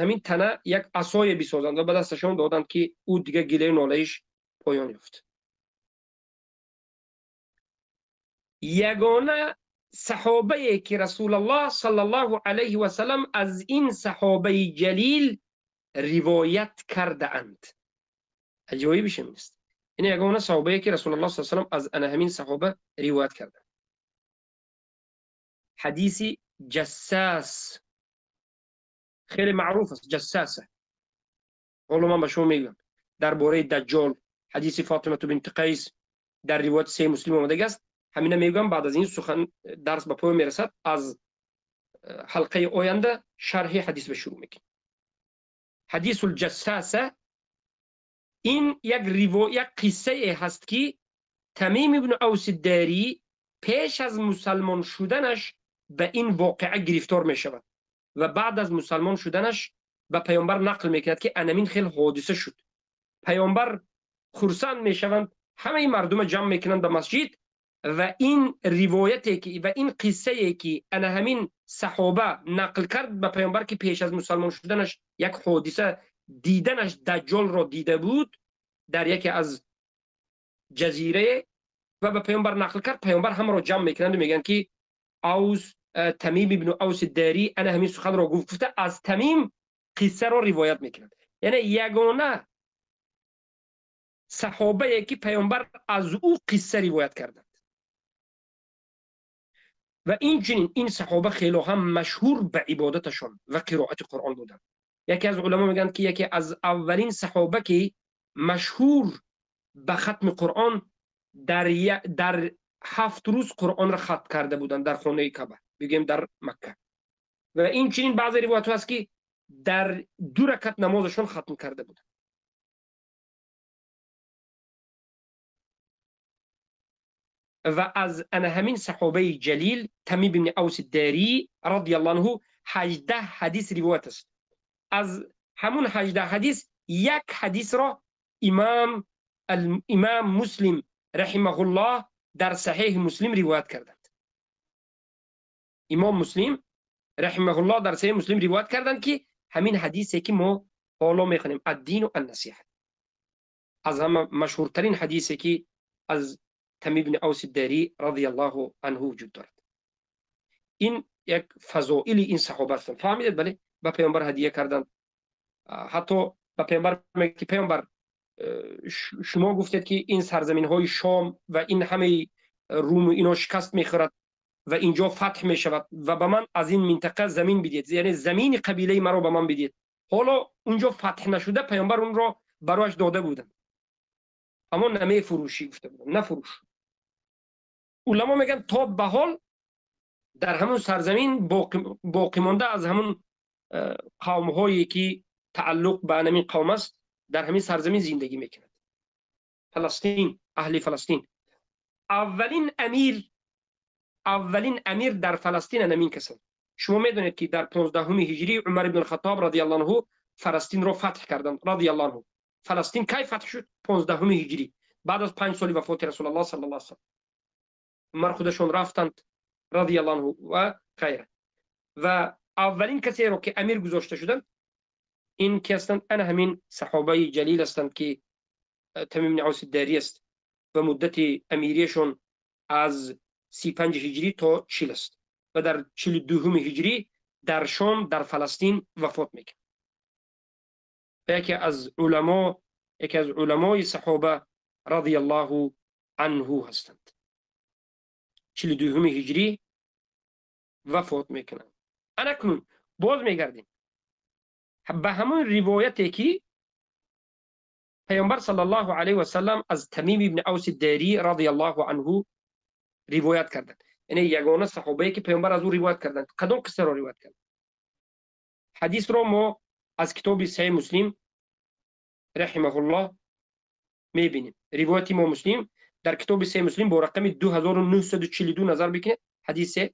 ҳамин тана як асое бисозанд ва ба дасташон доданд, ки ӯ дигар гилаю нолаиш поён ёфт. Ягона саҳобае ки Расулаллоҳ саллаллоҳу алайҳи васаллам аз ин саҳобаи ҷалил ривоят кардаанд. Аҷоибиш ҳам нест. Ин ягона саҳобае ки Расулаллоҳ саллаллоҳу алайҳи васаллам аз ана ҳамин саҳоба ривоят карданд. Ҳадиси ҷассас хеле маъруф аст. Ҷассаса ҳоло ман ба шумо мегӯям дар бораи Даҷҷол. Ҳадиси Фотимату бинти Қайс дар ривояти Саҳеҳи Муслим омадагӣ аст. Ҳамина мегӯям, баъд аз ин сухан дарс ба поён мерасад. Аз ҳалқаи оянда шарҳи ҳадис ба шурӯъ мекунем. Ҳадисул ҷассаса ин як як қиссае ҳаст, ки Тамим ибн Авс Дарӣ пеш аз мусалмон шуданаш ба ин воқеа гирифтор мешавад ва баъд аз мусалмон шуданаш ба паёмбар нақл мекунад, ки анамин хел ҳодиса шуд. Паёмбар хурсанд мешаванд, ҳамаи мардума ҷамъ мекунанд ба масҷид ва ин ривояте ки ва ин қиссае ки ана ҳамин саҳоба нақл кард ба паёмбар, ки пеш аз мусалмон шуданаш як ҳодиса диданаш, Даҷҷолро дида буд дар яке аз ҷазирае ва ба паёмбар нақл кард. Паёмбар ҳамаро ҷамъ мекунанд ва мегӯянд, ки Авс Тамим ибн Авс Дарӣ ана ҳамин суханро гуфт, гуфта аз Тамим қиссаро ривоят мекунанд. Яъне ягона саҳобае ки паёмбар аз ӯ қисса ривоят карданд. Ва инчунин ин саҳоба хело ҳам машҳур ба ибодаташон ва қироати Қуръон буданд. Яке аз уламо мегӯянд, ки яке аз аввалин саҳоба ки машҳур ба хатми Қуръон дар 7 рӯз Қуръонро хатм карда буданд дар хонаи Каъба, бигӯем дар Макка. Ва инчунин баъзе ривоятҳо ҳаст, ки дар 2 ракат намозашон хатм карда буданд. Ва аз ана ҳамин саҳобаи ҷалил Тамим ибн Авс Дарӣ радияллоҳу анҳу 18 ҳадис ривоят аст. Аз ҳамун 18 ҳадис як ҳадисро имам Муслим раҳимаҳуллоҳ дар Саҳеҳи Муслим ривоят карданд. Имом Муслим раҳимаҳуллоҳ дар Саҳеҳи Муслим ривоят карданд, ки ҳамин ҳадисе ки мо ҳоло мехонем, ад-дину ан-насиҳа, аз ҳама машҳуртарин ҳадисе ки аз Тамим ибн Авс Дарӣ радияллоҳу анҳу вуҷуд дорад. Ин як фазоили ин саҳоба ҳастанд. Фаҳмидед? Бале, ба паёмбар ҳадия карданд. Ҳатто ба паёмбар мегӯяд, ки паёмбар, шумо гуфтед, ки ин сарзаминҳои Шом ва ин ҳамаи Руму ино шикаст мехӯрад ва инҷо фатҳ мешавад ва ба ман аз ин минтақа замин бидиҳед, яъне замини қабилаи маро ба ман бидиҳед. Ҳоло унҷо фатҳ нашуда, паёмбар унро барояш дода буданд, аммо намефурӯшӣ гуфта буданд, нафурӯш. Уламо мегӯянд, то ба ҳол дар ҳамун сарзамин боқӣ монда аз ҳамун қавмҳое ки тааллуқ ба ҳамин қавм аст, дар ҳамин сарзамин зиндагӣ мекунад. Фаластин, аҳли Фаластин. Аввалин амир дар Фаластин ҳамин касанд. Шумо медонед, ки дар 15 ҳиҷрӣ Умар ибн Хаттоб радияллоҳу анҳу Фаластинро фатҳ карданд радияллоҳу анҳу. Фаластин кай фатҳ шуд? 15 ҳиҷрӣ, баъд аз 5 соли вафоти Расулаллоҳ саллаллоҳу алайҳи васаллам. Умар худашон рафтанд радияллоҳу анҳу ва ғайра. Ва аввалин касеро ки амир гузошта шуданд, ин ки ҳастанд? Ана ҳамин саҳобаи ҷалил ҳастанд, ки Тамим ибн Авс Дарӣ аст ва муддати амириашон аз 35 ҳиҷрӣ то 40 аст ва дар 42 ҳиҷрӣ дар Шом, дар Фаластин вафот мекунад. Яке аз уламои саҳоба радияллоҳу анҳу ҳастанд. 42 ҳиҷрӣ вафот мекунанд. Анакнун боз мегардем ба ҳамон ривояте, ки паёмбар саллаллоҳу алайҳи васаллам аз Тамим ибн Авс Дарӣ радияллоҳу анҳу ривоят карданд. Яъне ягона саҳобае ки паёмбар аз ӯ ривоят карданд. Кадом қиссаро ривоят карданд? Ҳадисро мо аз китоби Саҳеҳи Муслим раҳимаҳуллоҳ мебинем. Ривояти имом Муслим дар китоби Саҳеҳи Муслим бо рақами 2942 назар бикунед ҳадисе.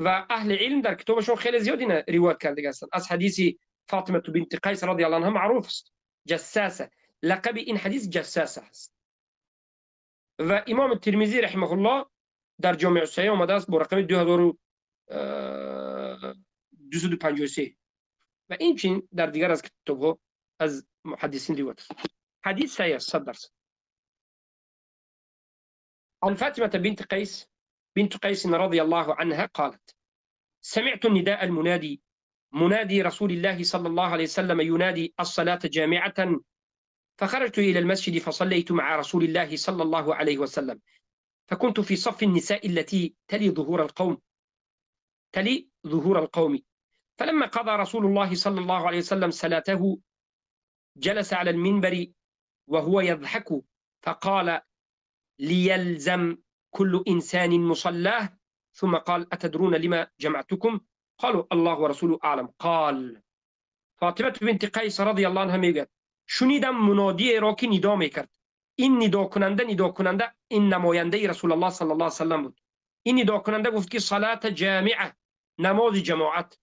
Ва аҳли илм дар китобашон хеле зиёд ина ривоят кардаги ҳастанд. Аз ҳадиси Фотимату бинти Қайс радияллоҳу анҳа маъруф аст. Ҷассаса, лақаби ин ҳадис ҷассаса ҳаст. Ва имом Термизӣ раҳимаҳуллоҳ дар Ҷомеъ Саҳеҳ омадааст бо рақами 2253. و این چنین در دیگر از کتاب‌ها از محدثین روایت است. حدیث صحیح است 100%. عن فاطمة بنت قيس رضي الله عنها قالت: سمعت النداء المنادي، منادي رسول الله صلى الله عليه وسلم، ينادي: الصلاة جامعة. فخرجت إلى المسجد فصليت مع رسول الله صلى الله عليه وسلم، فكنت في صف النساء التي تلي ظهور القوم. فلما قضى رسول الله صلى الله عليه وسلم صلاته جلس على المنبر وهو يضحك، فقال: ليلزم كل إنسان مصلاه. ثم قال: أتدرون لما جمعتكم؟ قالوا: الله ورسوله أعلم. قال، فاطمة بنت قیس رضی الله عنها میگه شنیدم منادی را که ندا میکرد. این ندا کننده این نماینده رسول الله صلی الله علیه وسلم بود. این ندا کننده گفت که صلاة جامعه، نماز جماعت.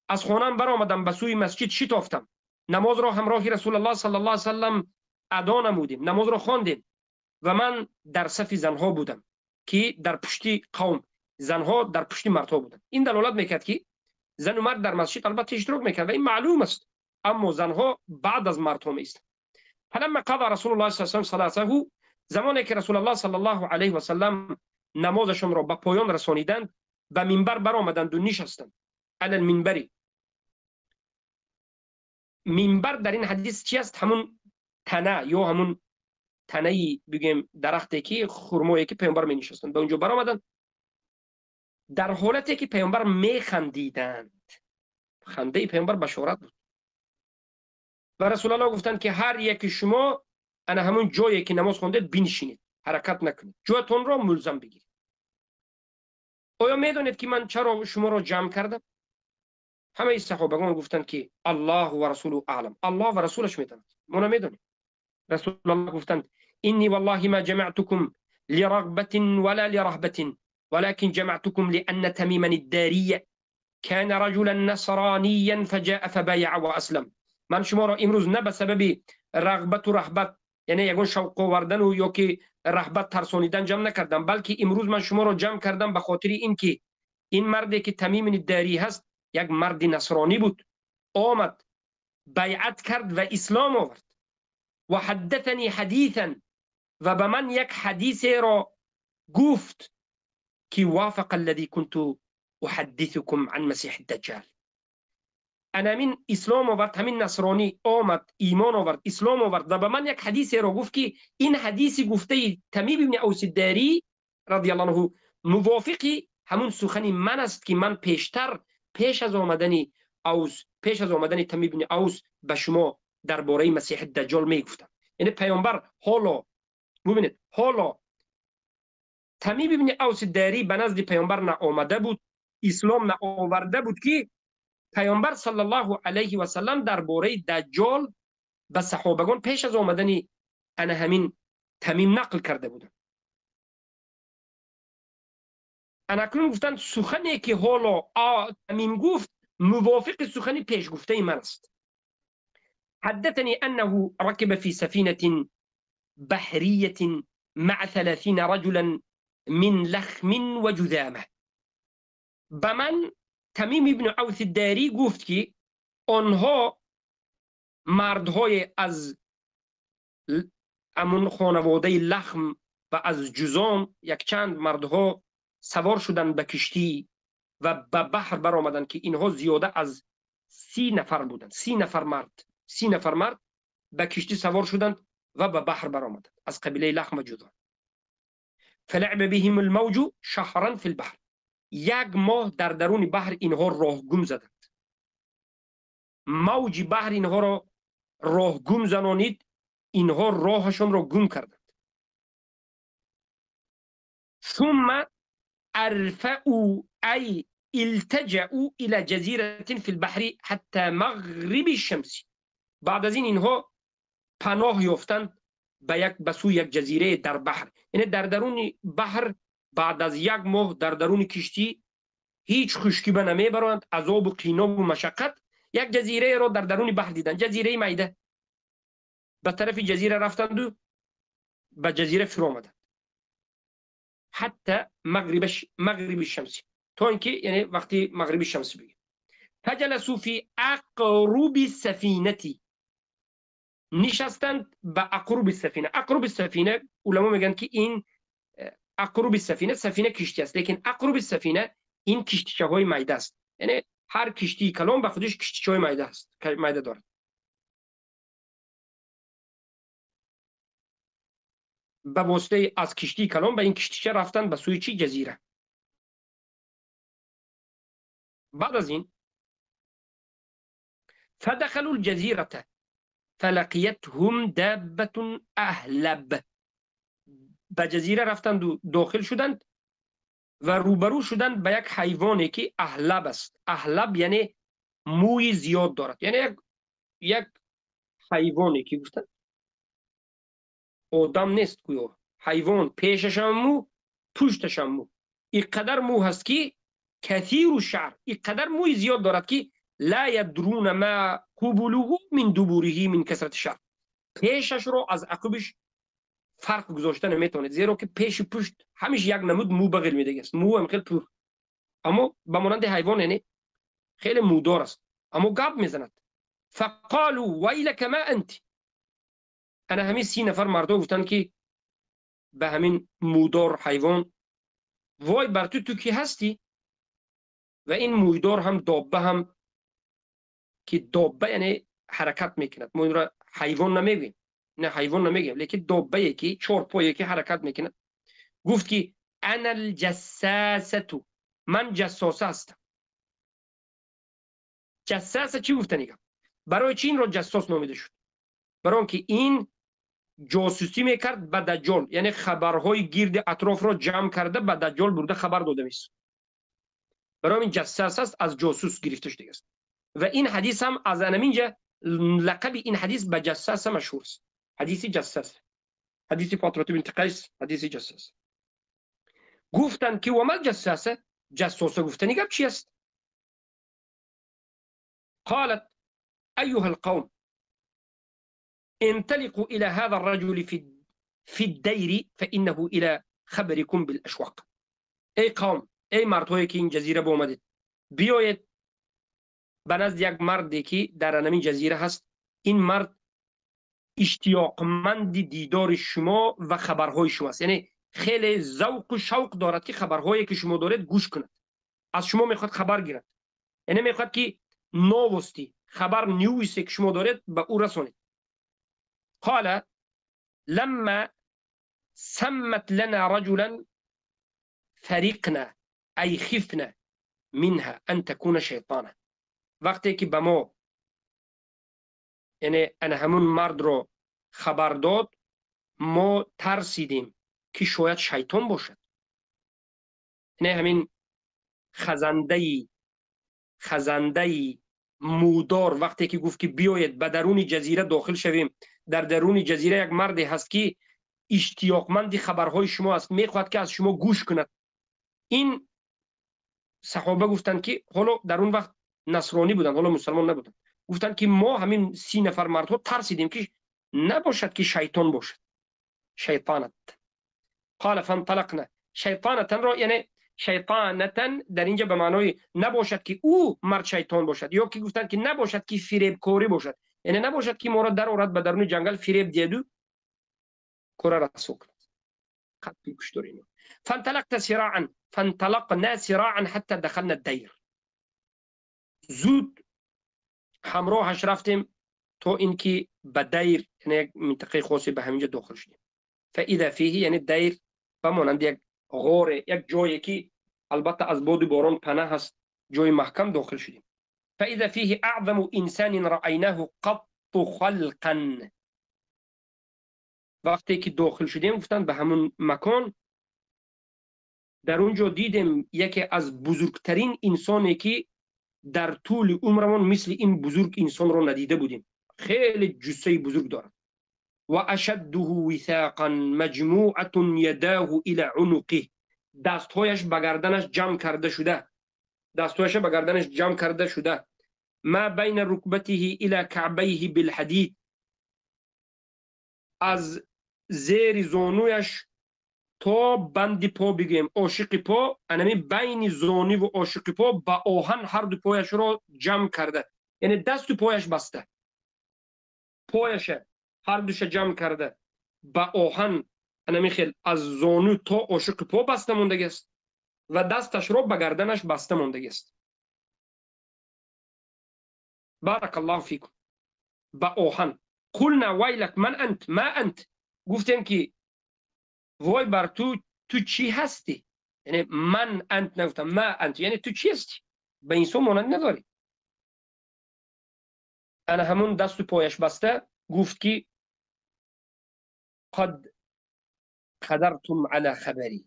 از خانم برآمدم، به سوی مسجد شتافتم، نماز را همراه رسول الله صلی الله علیه وسلم ادا نمودیم، نماز را خواندیم و من در صف زنها بودم که در پشتی قوم، زنها در پشتی مردها بودند. این دلالت میکرد که زن و مرد در مسجد البته اشتراک میکرد و این معلوم است، اما زنها بعد از مردها میستند. فلما قضى رسول الله صلی الله علیه و سلم صلاته، زمانی که رسول الله صلی الله علیه و سلم نمازشون را به پایان رسانیدند، به منبر برآمدند و نشستند. علی المنبر. منبر در این حدیث چی است؟ همون تنه یا همون تنه بگیم درختی که خرمایی که پیامبر می نشستند. به اونجا برآمدند در حالتی که پیامبر میخندیدند. خنده پیامبر بشارت بود و رسول الله گفتند که هر یک شما انا همون جایی که نماز خونده بنشینید، حرکت نکنید، جایتون را ملزم بگیرید. آیا میدانید که من چرا شما را جمع کردم؟ همه صحابگان گفتند که الله و رسوله اعلم، الله و رسولش میداند، ما نمیدانیم. رسول الله گفتند: إني والله ما جمعتكم لرغبة ولا لرهبة، ولكن جمعتكم لأن تميما الداري كان رجلا نصرانيا فجاء فبايع وأسلم. من شما را امروز نه به سبب رغبت و رهبت، یعنی یگون شوق آوردن و یا که رهبت ترسانیدن جمع نکردم، بلکه امروز من شما را جمع کردم به خاطر اینکه این مردی که تمیم داری هست یک مرد نصرانی بود، آمد بیعت کرد و اسلام آورد. و حدثني حديثا، و به من یک حدیث را گفت که وافق الذي كنت احدثكم عن مسیح الدجال. انا من اسلام آورد، همین نصرانی آمد، ایمان آورد، اسلام آورد و به من یک حدیث را گفت که این حدیث گفته تمیم بن اوس الداری رضی الله عنه موافقی همون سخنی من است که من پیشتر، پیش از آمدن اوس، پیش از آمدن تمیم بن اوس به شما درباره مسیح الدجال میگفتم. یعنی پیامبر حالا ببینید، حالا تمیم بن اوس داری به نزد پیامبر نه آمده بود، اسلام نه آورده بود که پیامبر صلی الله علیه و سلم درباره دجال به صحابگان پیش از آمدن انا همین تمیم نقل کرده بودند. انا اکنون گفتند سخنی که حالا تمیم گفت موافق سخنی پیش گفته من است. حدثني أنه ركب في سفينة بحرية مع 30 رجلا من لخم وجذامة. به من تمیم ابن اوس داری گفت که آنها مردهای از امون خانواده لخم و از جزام، یک چند مردها سوار شدند به کشتی و به بحر برآمدند که اینها زیاده از 30 نفر بودند. 30 نفر مرد، 30 نفر مرد به کشتی سوار شدند و به بحر برآمدند از قبیله لخم و جذام. فلعب بهم الموج شهرا في البحر. یک ماه در درون بحر اینها راه گم زدند. موج بحر اینها را راه گم زنانید، اینها راهشان را گم کردند. ثم ارفعوا، ای التجأوا الى جزيرة في البحر حتى مغرب الشمس. بعد از این اینها پناه یافتند به سوی یک جزیره در بحر. یعنی در درون بحر بعد از یک ماه در درون کشتی هیچ خشکی به نمیبرند، عذاب و قیناب و مشقت. یک جزیره را در درون بحر دیدن، جزیره میده. به طرف جزیره رفتند و به جزیره فرو آمدند. حتی مغرب الشمس، تا اینکه یعنی وقتی مغرب شمس بگه. فجلسوا في أقرب السفينة، نشستند به أقرب السفینه. أقرب السفینه علما میگن که این أقرب السفینه سفینه کشتی است، لیکن أقرب السفینه این کشتیچه‌های میده است، یعنی هر کشتی کلام به خودش کشتیچه‌های میده است، میده دارد. به واسطه از کشتی کلام به این کشتیچه رفتن به سوی چی؟ جزیره. بعد از این فدخلوا الجزیره فلقیتهم دابة اهلب، به جزیره رفتند و داخل شدند و روبرو شدند به یک حیوانی که اهلب است. اهلب یعنی موی زیاد دارد، یعنی یک حیوانی که گفتند آدم نیست گویا، حیوان پیشش هم مو پشتش هم مو، اینقدر مو هست که کثیر الشعر، اینقدر موی زیاد دارد که لا یدرون ما قبله من دبوره من کثرت الشعر، پیشش رو از عقبش فرق گذاشته نمیتونه، زیرا که پیش پشت همیشه یک نمود مو بغل میده است، مو هم خیلی پر، اما به مانند حیوان یعنی خیلی مودار است، اما گپ میزند. فقالوا ویلک ما انت، انا همین 30 نفر مردم گفتند که به همین مودار حیوان وای بر تو، تو کی هستی؟ و این مویدار هم دابه هم که دابه یعنی حرکت میکند، ما این را حیوان نمیگیم، نه حیوان نمیگیم، لیکن دابه که چهار پایه که حرکت میکند. گفت که انا الجساسه، من جساسه هستم. جساسه چی گفته نگم؟ برای چی این را جساس نامیده شد؟ برای اینکه این جاسوسی میکرد به دجال، یعنی خبرهای گرد اطراف را جمع کرده به دجال برده خبر داده میست. برای این جساس است، از جاسوس گرفته شده است. و این حدیث هم از انمینجا لقب این حدیث به جساس مشهور است، حدیث جساس، حدیث فاطمه بنت قیس، حدیث جساس. گفتند که و ما جساسه، جساسه گفتنی گپ چی است؟ قالت ایها القوم انطلقوا الى هذا الرجل في الدير فانه الى خبركم بالاشواق. ای قوم، ای مردهایی که این جزیره بآمدید، بیایید به نزد یک مردی که در همین جزیره هست. این مرد اشتیاقمند دیدار شما و خبرهای شما است، یعنی خیلی ذوق و شوق دارد که خبرهایی که شما دارید گوش کند، از شما میخواد خبر گیرد، یعنی میخواد که نوستی خبر نیوسی که شما دارید به او رسانید. قال لما سمت لنا رجلا فرقنا ای خفنا منها ان تكون شیطانا. وقتی که به ما یعنی انا همون مرد رو خبر داد، ما ترسیدیم که شاید شیطان باشد. یعنی همین خزنده مودار وقتی که گفت که بیایید به درون جزیره داخل شویم، در درون جزیره یک مردی هست که اشتیاقمند خبرهای شما است، میخواد که از شما گوش کند. این صحابه گفتند که حالا در اون وقت نصرانی بودند، حالا مسلمان نبودند، گفتند که ما همین 30 نفر مردها ترسیدیم که نباشد که شیطان باشد. شیطانت قال فانطلقنا، شیطانتن را یعنی شیطانتن در اینجا به معنای نباشد که او مرد شیطان باشد، یا که گفتند که نباشد که فریبکاری باشد، یعنی نباشد که ما را در آورد به درون جنگل فریب دهد و کره رسوا کند. قد کشتورینو. فانطلقت سراعا فانطلقنا سراعا حتى دخلنا الدير. زود همراهش رفتیم تا اینکه به دیر، یعنی یک منطقه خاصی به همینجا داخل شدیم. فاذا فیه یعنی دیر به مانند یک غار، یک جایی که البته از باد و باران پناه هست، جای محکم داخل شدیم. فاذا فیه اعظم انسان رأیناه قط خلقا. وقتی که داخل شدیم گفتن به همون مکان، در اونجا دیدیم یکی از بزرگترین انسانی که در طول عمرمان مثل این بزرگ انسان رو ندیده بودیم، خیلی جثه بزرگ دارد. و اشده وثاقا مجموعه یداه الى عنقه، دستهایش به گردنش جمع کرده شده، دستهایش به گردنش جمع کرده شده. ما بین رکبته الى کعبیه بالحدید، از زیر زانویش то банди по бигӯем, ошиқи по, анами байни зонӣ ва ошиқи по ба оҳан ҳар ду пояшро ҷамъ карда, яъне дасту пояш баста, пояша ҳар душа ҷамъ карда ба оҳан анами хел аз зону то ошиқи по баста мондагиаст ва дасташро ба гарданаш баста мондагиаст. بارك الله فيكم. Ба оҳан. قلنا ويلك من أنت ما أنت. Гуфтем ки вой бар ту, ту чӣ ҳастӣ? Яъне من أنت нагуфтам, ما أنت, яъне ту чӣ ҳастӣ? Ба инсон монанд надорӣ. Ана ҳамун дасту пояш баста гуфт ки قد قدرتم على خبري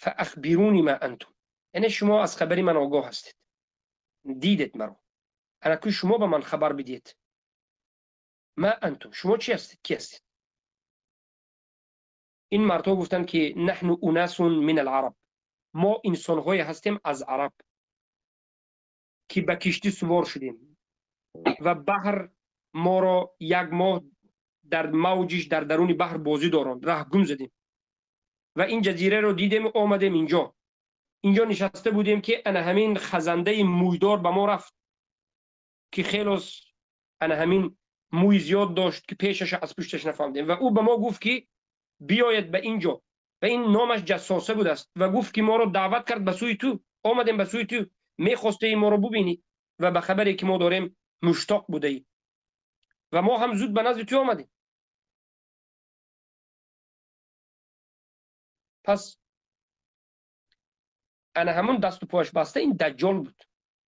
فأخبروني ما أنتم. یعنی شما از خبری من آگاه هستید، دیدید مرا، انا که شما به من خبر بدید. ما أنتم، شما چی هستید، کی هستید؟ این مردها گفتند که نحن أناس من العرب، ما انسان‌های هستیم از عرب که به کشتی سوار شدیم و بحر ما را یک ماه در موجش در درون بحر بازی دارند، راه گم زدیم و این جزیره رو دیدیم و آمدیم اینجا. اینجا نشسته بودیم که انا همین خزنده مویدار به ما رفت که خیلی انا همین موی زیاد داشت که پیشش از پشتش نفهمیدیم و او به ما گفت که بیاید به اینجا و این نامش جساسه بود است و گفت که ما رو دعوت کرد به سوی تو، آمدیم به سوی تو، میخواسته ما رو ببینی و به خبری که ما داریم مشتاق بوده ای و ما هم زود به نزد تو آمدیم. پس انا همون دست و پایش بسته این دجال بود.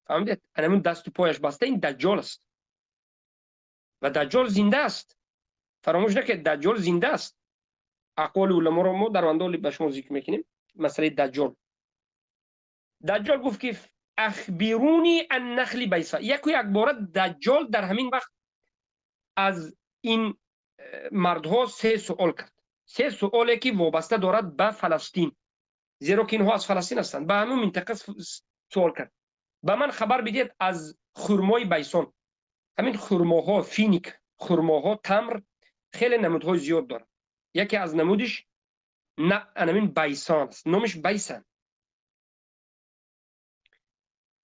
فهمیدید؟ انا همون دست و پایش بسته این دجال است و دجال زنده است. فراموش نکنید دجال زنده است. اقوال علما رو ما در آینده به شما ذکر میکنیم. مسئله دجال. دجال گفت که اخبرونی عن نخل بیسا. یک و یک بار دجال در همین وقت از این مردها سه سوال کرد. سه سوالی که وابسته دارد به فلسطین، زیرا که اینها از فلسطین هستند. به همون منطقه سوال کرد. به من خبر بدید از خرمای بیسان. همین خرماها، فینیک خرماها، تمر خیلی نمودهای زیاد دارد. یکی از نمودش نه همین بیسان است، نامش بیسان.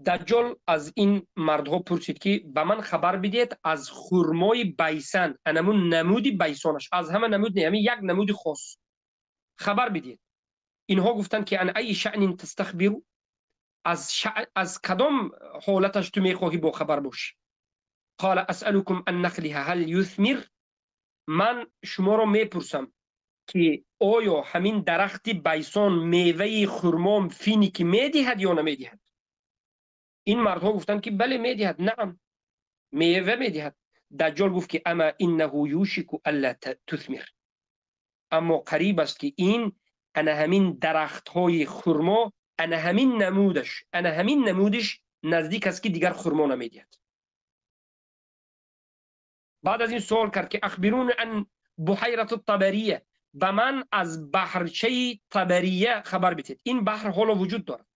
دجال از این مردها پرسید که به من خبر بدید از خرمای بیسان، انمون نمودی بیسانش، از همه نمود نه، همین یک نمود خاص خبر بدید. اینها گفتند که عن ای شأن تستخبرو، از کدام حالتش تو میخواهی با خبر باشی؟ قال اسألكم عن نخلها هل یثمر. من شما رو میپرسم که آیا همین درخت بیسان میوه خرما فینیک میدهد یا نمیدهد؟ این مردها گفتند که بله میدهد، نعم میوه میدهد. دجال گفت که اما انه یوشک الا تثمر، اما قریب است که این انا همین درخت های خرما، انا همین نمودش، انا همین نمودش نزدیک است که دیگر خرما نمیدهد. بعد از این سوال کرد که اخبرون عن بحیرة الطبریه، به من از بحرچه طبریه خبر بدید. این بحر حالا وجود دارد.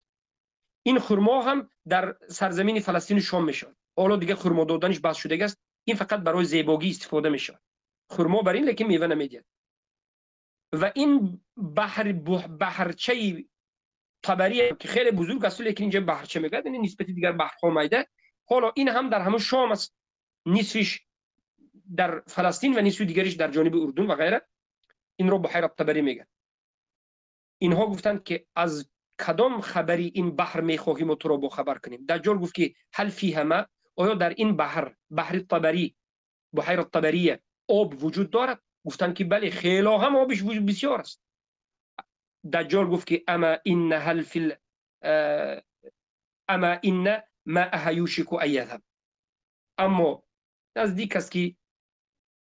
این خرما هم در سرزمین فلسطین شام میشود. حالا دیگه خرما دادنش بس شده است. این فقط برای زیبایی استفاده میشود. خرما بر این لیکن میوه نمیدهد. و این بحر بحرچه طبریه که خیلی بزرگ است، لیکن اینجا بحرچه میگه، یعنی نسبت دیگر بحرها میده. حالا این هم در همون شام است، نصفش در فلسطین و نصف دیگرش در جانب اردن و غیره. این رو بحیره طبری میگن. اینها گفتند که از کدام خبری این بحر میخواهیم و تو رو با خبر کنیم؟ دجال گفت که هل فیها ما، آیا در این بحر، بحر طبری، بحیره طبریه، آب وجود دارد؟ گفتند که بله، خیلی هم آبش وجود بسیار است. دجال گفت که اما ان هل فی اما ان ماءها یوشک ان یذهب، اما نزدیک است که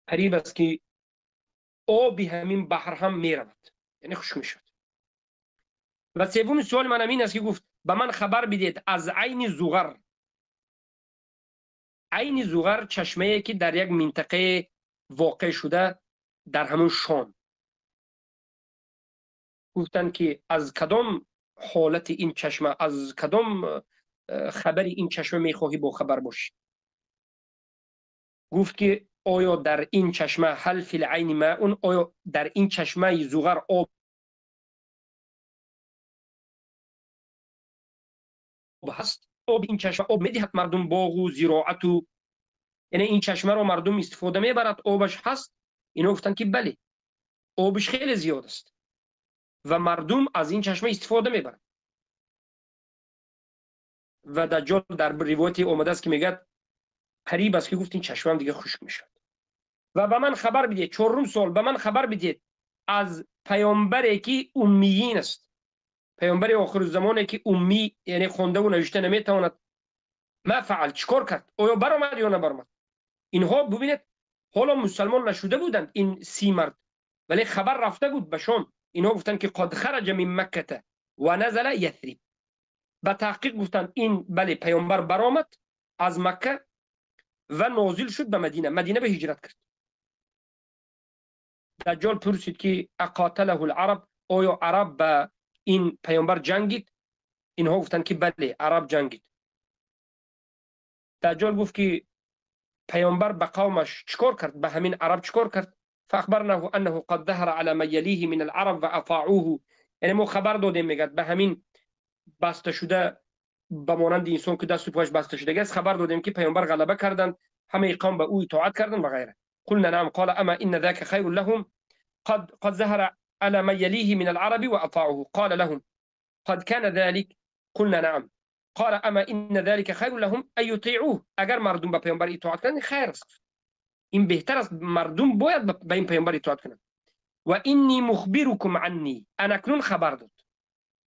قریب است که آب همین بحر هم میرود، یعنی خشک میشود. و سوم سوال من همین است که گفت به من خبر بدید از عین زغر. عین زغر چشمه که در یک منطقه واقع شده در همون شام. گفتن که از کدام حالت این چشمه، از کدام خبر این چشمه میخواهی با خبر باشی؟ گفت که آیا در این چشمه هل فی العین ماء، آیا در این چشمه زغر آب ҳаст? Об ин чашма об медиҳад мардум боғу зироату, яъне ин чашмаро мардум истифода мебарад, обаш ҳаст? Инҳо гуфтанд ки бале, обиш хеле зиёд аст ва мардум аз ин чашма истифода мебаранд. Ва Даҷҷол дар ривояте омадааст ки мегӯяд қариб аст ки гуфт ин чашмаам дига хушк мешавад. Ва ба ман хабар бидиҳед, чорум суол, ба ман хабар бидиҳед аз паёмбаре ки уммиин аст, паёмбари охирузамоне ки уммӣ, яъне хондаву навишта наметавонад. Ма фаъал, чӣ кор кард? Оё баромад ё набаромад? Инҳо бубинед, ҳоло мусалмон нашуда буданд ин 30 мард, вале хабар рафта буд ба Шом. Инҳо гуфтанд ки қад хараҷа мин макката ва назала ясриб. Ба таҳқиқ гуфтанд ин бале, паёмбар баромад аз Макка ва нозил шуд ба Мадина, Мадина ба ҳиҷрат кард. Даҷҷол пурсид ки ақаталаҳу лараб, оё араб ба ин паёмбар ҷангид? Инҳо гуфтанд ки бале, араб ҷангид. Даҷҷол гуфт ки паёмбар ба қавмаш чӣ кор кард? Ба ҳамин араб чӣ кор кард? فأخبرناه أنه قد ظهر على من يليه من العرب وأطاعوه. یعنی ما خبر دادیم، میگد به همین بسته شده، به مانند انسان که دست و پاش بسته شده است، خبر دادیم که پیامبر غلبه کردند، همه قوم به او اطاعت کردند و غیره. قلنا نعم. قال اما ان ذاك خير لهم قد ظهر على من يليه من العرب واطاعوه. قال لهم قد كان ذلك؟ قلنا نعم. قال اما ان ذلك خير لهم ان يطيعوه. اگر مردم به پیامبر اطاعت کنند خیر است، این بهتر است، مردم باید به این پیامبر اطاعت کنند. و اینی مخبرکم عنی، انا اکنون خبر داد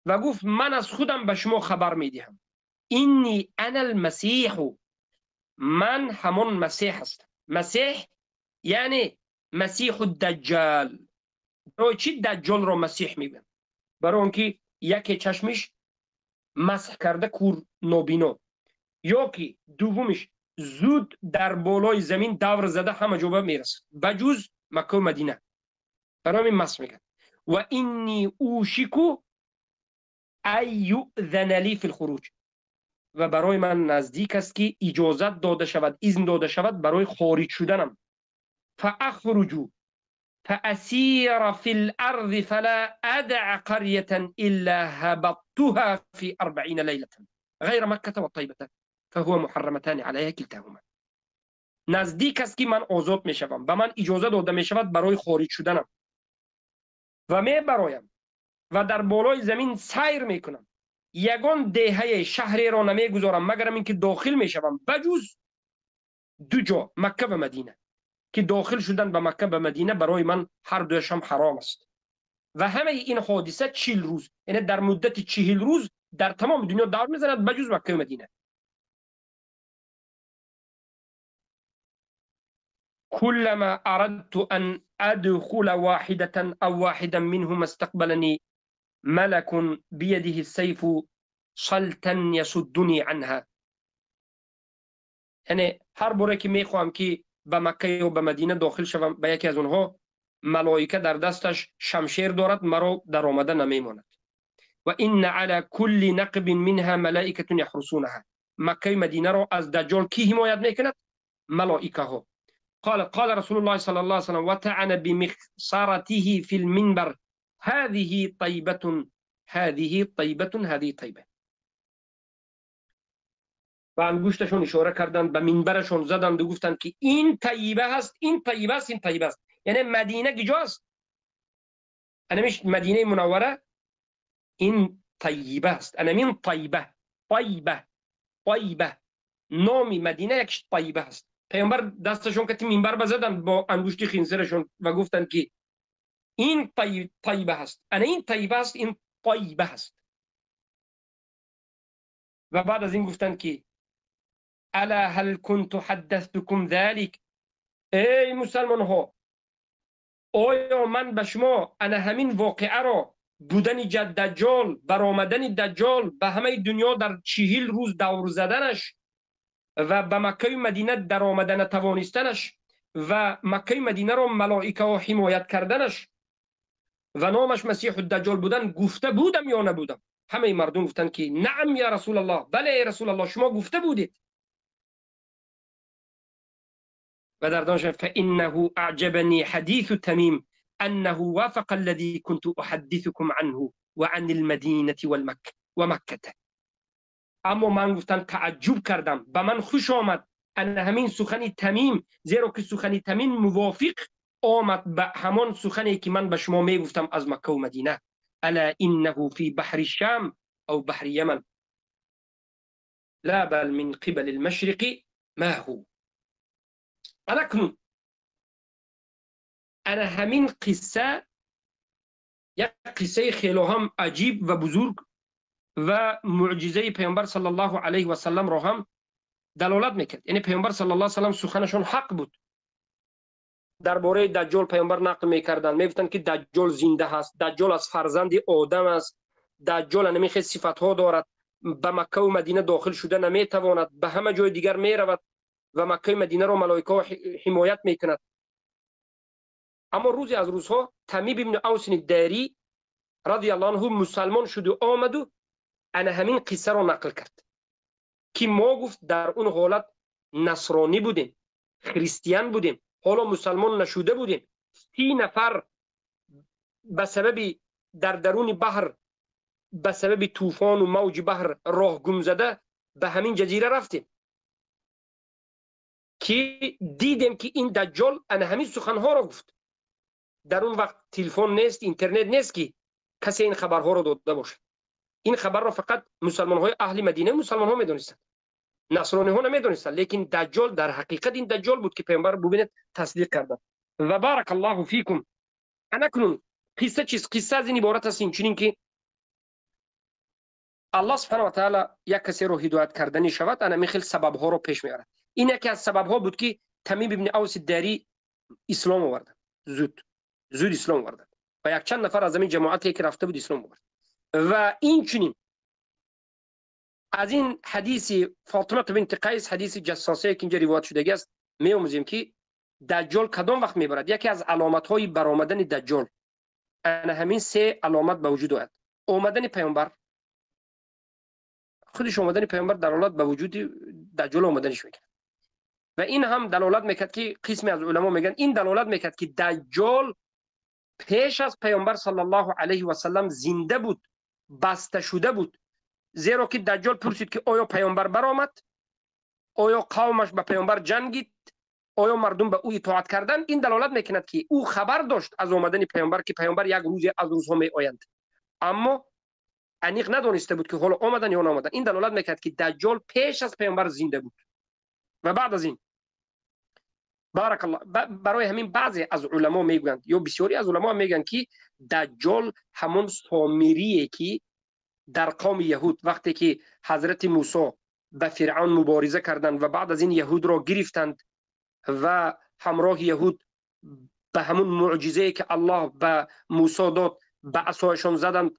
و گفت من از خودم به شما خبر میدهم. اینی انا المسیح، من همون مسیح هستم. مسیح یعنی مسیح الدجال. برای چی دجال را مسیح میگن؟ برای اونکه یکی چشمش مسح کرده کور نابینا، یا که دومش زود در بالای زمین دور زده همه جا میرسه بجز مکه و مدینه، برای همین مسح میگن. و اینی اوشکو ان یؤذن لی فی الخروج، و برای من نزدیک است که اجازت داده شود، اذن داده شود برای خارج شدنم. فاخرج فاسير في الارض فلا ادع قرية الا هبطتها في 40 ليلة غير مكة والطيبة فهو محرمتان عليها كلتاهما. نزدیک است که من آزاد میشوم، به من اجازه داده میشود برای خارج شدنم و می برایم و در بالای زمین سیر میکنم، یگان دهه شهری را نمیگذارم مگر اینکه داخل میشوم بجز دو جا، مکه و مدینه، که داخل شدن به مکه و مدینه برای من هر دویشم حرام است. و همه این حادثه 40 روز، یعنی در مدت 40 روز در تمام دنیا دور میزند بجز مکه و مدینه. كلما أردت أن أدخل واحدة أو واحدا منهما استقبلني ملك بيده السيف صلتا يصدني عنها. یعنی هر باره که میخوام که به مکه و به مدینه داخل شوم به یکی از اونها، ملائکه در دستش شمشیر دارد، مرا در آمده نمیماند. و این على كل نقب منها ملائکه یحرسونها. مکه و مدینه را از دجال کی حمایت میکند؟ ملائکه ها. قال قال رسول الله صلى الله عليه وسلم وطعن بمخصرته في المنبر هذه طيبة هذه طيبة هذه طيبة. و انگشتشون اشاره کردند، به منبرشون زدند و گفتند که این طیبه هست، این طیبه است، این طیبه است. یعنی مدینه کجاست؟ انمیش مدینه منوره، این طیبه است. انمین طیبه، طیبه، طیبه، نام مدینه یک طیبه است. پیامبر دستشون که منبر بزدند با انگشت خنزیرشون و گفتند که این طیبه هست، انا این طیبه است، این طیبه هست. و بعد از این گفتند که الا هل كنت حدثتكم ذلك، ای مسلمان ها، آیا من به شما انا همین واقعه را، بودن دجال، برآمدن دجال به همه دنیا در 40 روز دور زدنش و به مکه و مدینه در آمدن توانستنش و مکه و مدینه را ملائکه ها حمایت کردنش و نامش مسیح الدجال بودن گفته بودم یا نبودم؟ همه مردم گفتند که نعم یا رسول الله، بله ای رسول الله، شما گفته بودید. و در دانش فانه اعجبني حديث تميم انه وافق الذي كنت احدثكم عنه وعن المدينه والمكه ومكه. Аммо ман гуфтам, тааҷҷуб кардам, ба ман хуш омад ана ҳамин сухани Тамим, зеро ки сухани Тамим мувофиқ омад ба ҳамон сухане ки ман ба шумо мегуфтам аз Маккаву Мадина. Ала иннаҳу фи баҳри Шам ав баҳри Яман ла бал мин қибали лмашриқи ма ҳу. Анакнун ана ҳамин қисса як қиссаи хело ҳам аҷиб ва бузург ва мӯъҷизаи Паёмбар саллаллоҳу алайҳи васалламро ҳам далолат мекард. Яъне Паёмбар саллаллоҳу алайҳи васаллам суханашон ҳақ буд. Дар бораи Даҷҷол Паёмбар нақл мекарданд, мегуфтанд, ки Даҷҷол зинда ҳаст, Даҷҷол аз фарзанди Одам аст, Даҷҷол ана хел сифатҳо дорад, ба Маккаву Мадина дохил шуда наметавонад, ба ҳама ҷои дигар меравад ва Маккаи Мадинаро малоикаҳо ҳимоят мекунад. Аммо рӯзе аз рӯзҳо Тамим ибни Авсини Дарӣ радиаллоҳу анҳу мусалмон шуду омаду ана ҳамин қиссаро нақл кард, ки мо, гуфт, дар он ҳолат насронӣ будем, христиан будем, ҳоло мусалмон нашуда будем. 30 нафар ба сабаби дар даруни баҳр, ба сабаби тӯфону мавҷи баҳр роҳ гумзада ба ҳамин ҷазира рафтем, ки дидем, ки ин Даҷҷол ана ҳамин суханҳоро гуфт. Дар он вақт телефон нест, интернет нест, ки касе ин хабарҳоро дода бошад. Ин хабарро фақат мусалмонҳои аҳли Мадина, мусалмонҳо медонистанд, насрониҳо намедонистанд. Лекин Даҷҷол дар ҳақиқат ин Даҷҷол буд, ки Паёмбар, бубинед, тасдиқ карданд. Ва баракаллоҳу фикум. Анакнун қисса чист? Қисса аз ин иборат аст, инчунин ки Аллоҳ субҳана ва таала як касеро ҳидоят карданӣ шавад, ана ҳамин хел сабабҳоро пеш меорад. Ин яке аз сабабҳо буд, ки Тамим ибни Авси Дарӣ ислом оварданд, зуд зуд ислом оварданд ва якчанд нафар аз ҳамин ҷамоате, ки рафта буд, ислом овард. Ва инчунин аз ин ҳадиси Фотимату бинти Қайс, ҳадиси Ҷассосае, ки инҷа ривоят шудагӣ аст, меомӯзем, ки Даҷҷол кадом вақт мебарад. Яке аз аломатҳои баромадани Даҷҷол ана ҳамин се аломат ба вуҷуд ояд: омадани Паёмбар, худиш омадани Паёмбар далолат ба вуҷуди Даҷҷол омаданиш мекунад. Ва ин ҳам далолат мекард, ки қисме аз уламо мегӯянд, ин далолат мекард, ки Даҷҷол пеш аз Паёмбар саллаллоҳу алайҳи васаллам зинда буд, баста шуда буд, зеро ки Даҷҷол пурсид, ки оё Паёмбар баромад, оё қавмаш ба Паёмбар ҷангид, оё мардум ба ӯ итоат карданд. Ин далолат мекунад, ки ӯ хабар дошт аз омадани Паёмбар, ки Паёмбар як рӯзе аз рӯзҳо меоянд, аммо аниқ надониста буд, ки ҳоло омадан ё наомадан. Ин далолат мекард, ки Даҷҷол пеш аз Паёмбар зинда буд. Ва баъд аз ин, баракаллоҳ, барои ҳамин баъзе аз уламо мегӯянд ё бисёре аз уламо мегӯянд, ки Даҷҷол ҳамон Сомирие, ки дар қавми яҳуд, вақте ки ҳазрати Мусо ба Фиръавн мубориза карданд ва баъд аз ин яҳудро гирифтанд ва ҳамроҳи яҳуд ба ҳамун мӯъҷизае, ки Аллоҳ ба Мусо дод, ба асояшон заданд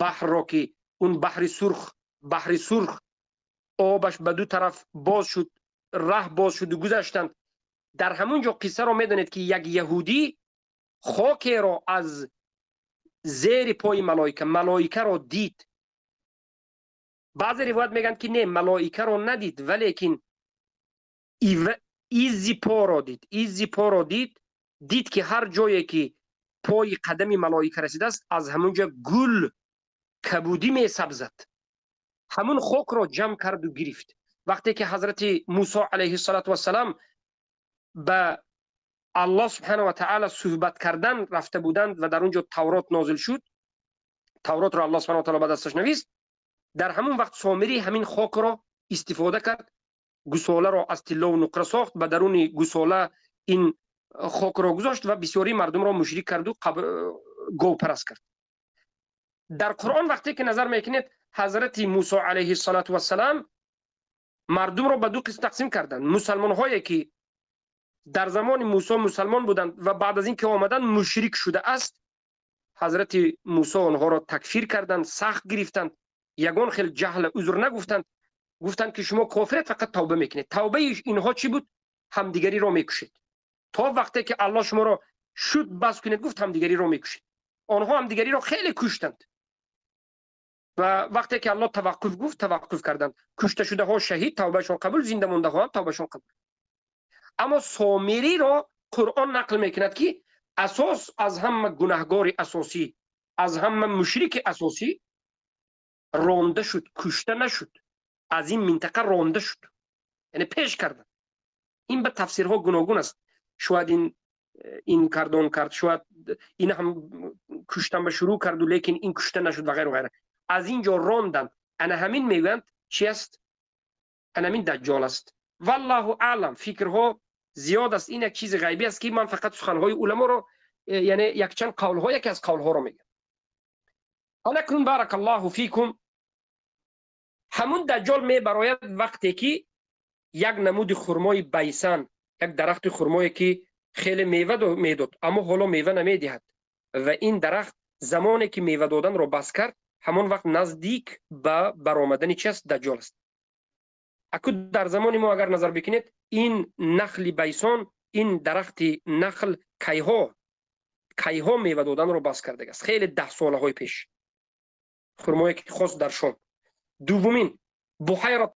баҳрро, ки он Баҳри Сурх обаш ба ду тараф боз шуд, раҳ боз шуду гузаштанд. Дар ҳамун ҷо қиссаро медонед, ки як яҳудӣ хокеро аз зери пои малоика, малоикаро дид. Баъзе ривоят мегӯянд, ки не, малоикаро надид, валекин изи поро дид, изи поро дид. Дид, ки ҳар ҷое ки пои қадами малоика расидааст, аз ҳамун ҷо гул кабудӣ месабзад. Ҳамун хокро ҷамъ карду гирифт. Вақте ки ҳазрати Мусо алайҳиссалату вассалам ба Аллоҳ субҳана ва таала суҳбат кардан рафта буданд ва дар он ҷо Таврот нозил шуд, Тавротро Аллоҳ субҳана ва таала ба дасташ навист, дар ҳамон вақт Сомирӣ ҳамин хокро истифода кард, гусоларо аз тиллову нуқра сохт, ба даруни гусола ин хокро гузошт ва бисёри мардумро мушрик карду говпараст кард. Дар Қуръон вақте ки назар мекунед, ҳазрати Мусо алайҳиссалату вассалам мардумро ба ду қисм тақсим карданд: мусалмонҳое, ки дар замони Мусо мусалмон буданд ва баъд аз ин ки омаданд мушрик шудааст, ҳазрати Мусо онҳоро такфир карданд, сахт гирифтанд, ягон хел ҷаҳла узр нагуфтанд, гуфтанд, ки шумо кофиред, фақат тавба мекунед. Тавбаи инҳо чӣ буд? Ҳамдигариро мекушед то вақте ки Аллоҳ шуморо шуд бас кунед, гуфт, ҳамдигариро мекушед. Онҳо ҳамдигариро хеле куштанд ва вақте ки Аллоҳ таваққуф гуфт, таваққуф карданд. Кушташудаҳо шаҳид, тавбаашон қабул, зинда мондаҳо ҳам тавбашон қабул. Аммо Сомириро Қуръон нақл мекунад, ки асос аз ҳама гунаҳгори асосӣ, аз ҳама мушрики асосӣ ронда шуд, кушта нашуд. Аз ин минтақа ронда шуд, яъне пеш карданд. Ин ба тафсирҳо гуногун аст. Шояд ин кард, он кард, шояд ин ҳам куштан ба шурӯъ карду, лекин ин кушта нашуд ва ғайру ғайра. Аз ин ҷо ронданд. Ана ҳамин мегӯянд чи аст? Ана ҳамин Даҷҷол аст. Валлоҳу аълам, фикрҳо зиёд аст. Ин як чизи ғайбӣ аст, ки ман фақат суханҳои уламоро, яъне якчанд қавлҳо, яке аз қавлҳоро мегӯям. Акнун, баракаллоҳу фикум, ҳамун Даҷҷол мебарояд, вақте ки як намуди хурмои байсан, як дарахти хурмое ки хеле мева медод, аммо ҳоло мева намедиҳад, ва ин дарахт замоне ки мева доданро бас кард, ҳамон вақт наздик ба баромадани чи аст? Даҷҷол аст. Аку дар замони мо агар назар бикунед, ин нахли байсон, ин дарахти нахл кайҳо мева доданро бас кардагааст? Хеле даҳсолаҳои пеш, хурмое ки хос дар Шом. Дуввумин буҳайра.